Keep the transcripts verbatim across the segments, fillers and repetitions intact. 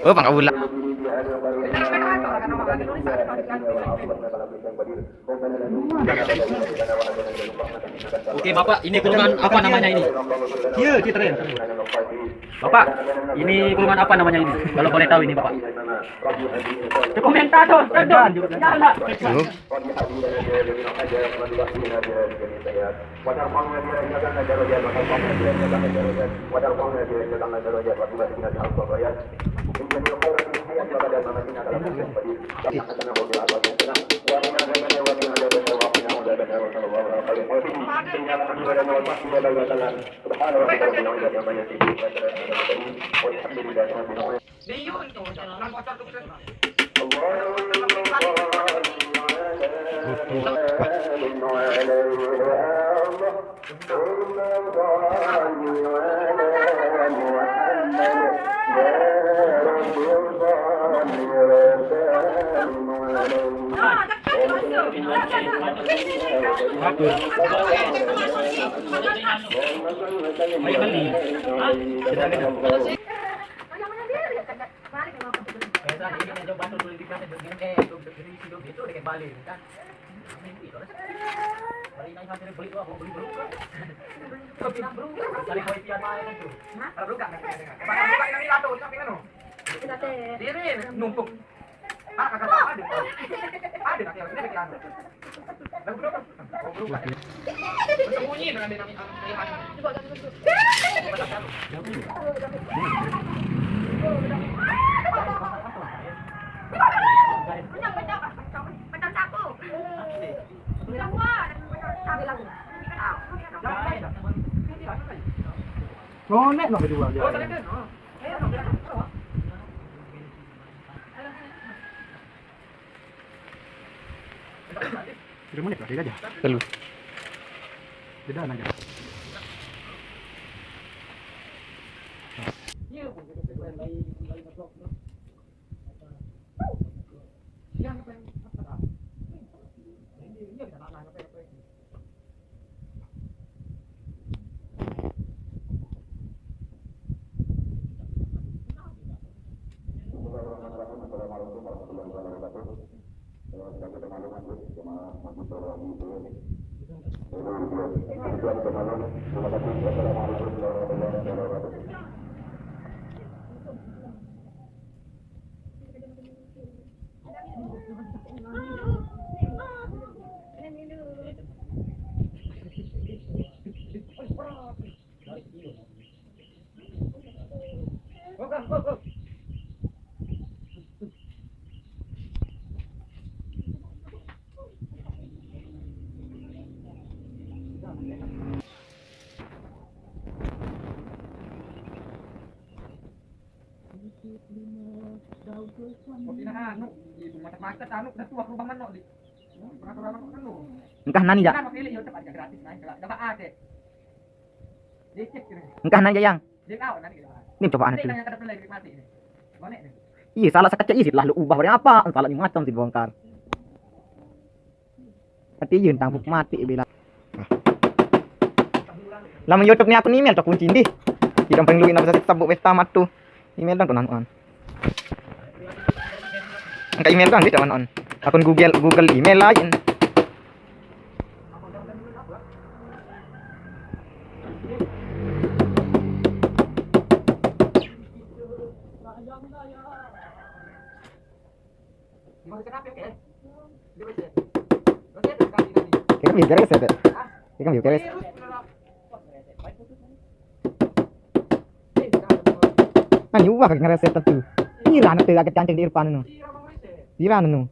Oh, pangkaulan. Oke, Bapak, ini kurungan apa namanya ini? Iya, Citra. Bapak, ini kurungan apa namanya ini? Kalau boleh tahu ini, Bapak. Komentar dong, dong. Jalan. Diri numpuk. Ah, kagak apa-apa deh. Ada nanti ini bikin anu. Lagu berapa? Oh, berubah. Bersembunyi dengan dinamika pilihan. Konek no kedua aja. Sudah mulai, Pak, aja. Telu. Beda aja. Engkah nani, Jak? Engkah nani, Jak, Yang? Ini cobaan itu. Iya, salah sekecil isi lah lu ubah, apa? Salah macam sih bongkar. Tapi iya, tangkup mati bila. Lah, YouTube ni aku ni email tu kunci ndi. Kita paling luin apa sabuk pesta matu. Email dong tuh nanuan. Angkat email dong dia on. Akun Google, Google email lain. Dia kan biar beres ya, Dek. Dia kan biar beres. Kan juga kagak ngereset tuh. Pira anak tuh agak cancing di Irfan nu. Pira nu.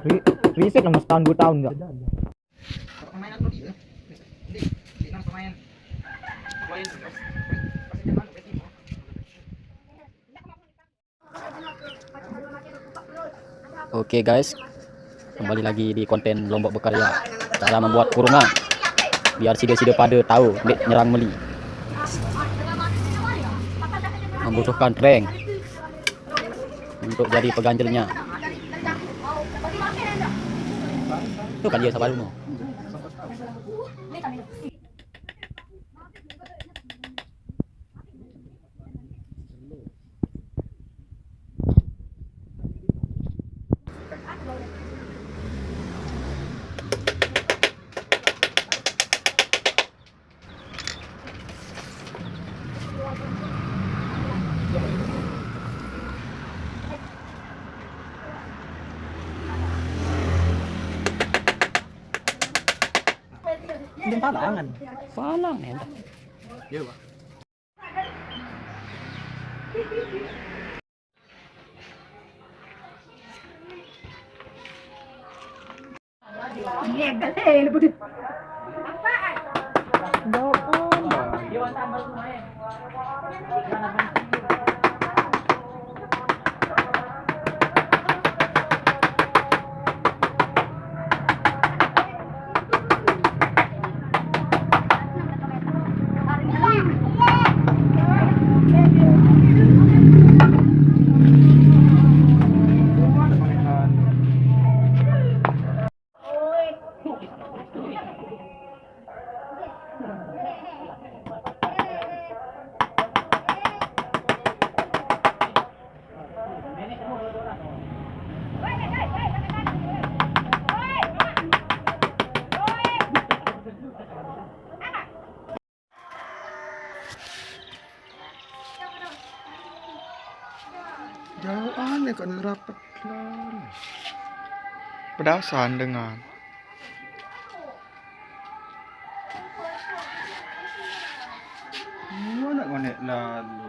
Ri-, reset nomor setahun, dua tahun enggak. Oke guys, kembali lagi di konten Lombok Berkarya. Cara membuat kurungan biar sida-sida pada tahu dek nyerang meli. Membutuhkan prank untuk jadi peganjelnya. Itu kan dia sabar mau. Belum palangan. Palang ya. Iya, Pak. Iya, gale, lu. Daun apa? Jauh aneh kan rapet kan. Pedasan dengan. Mana konek lalu?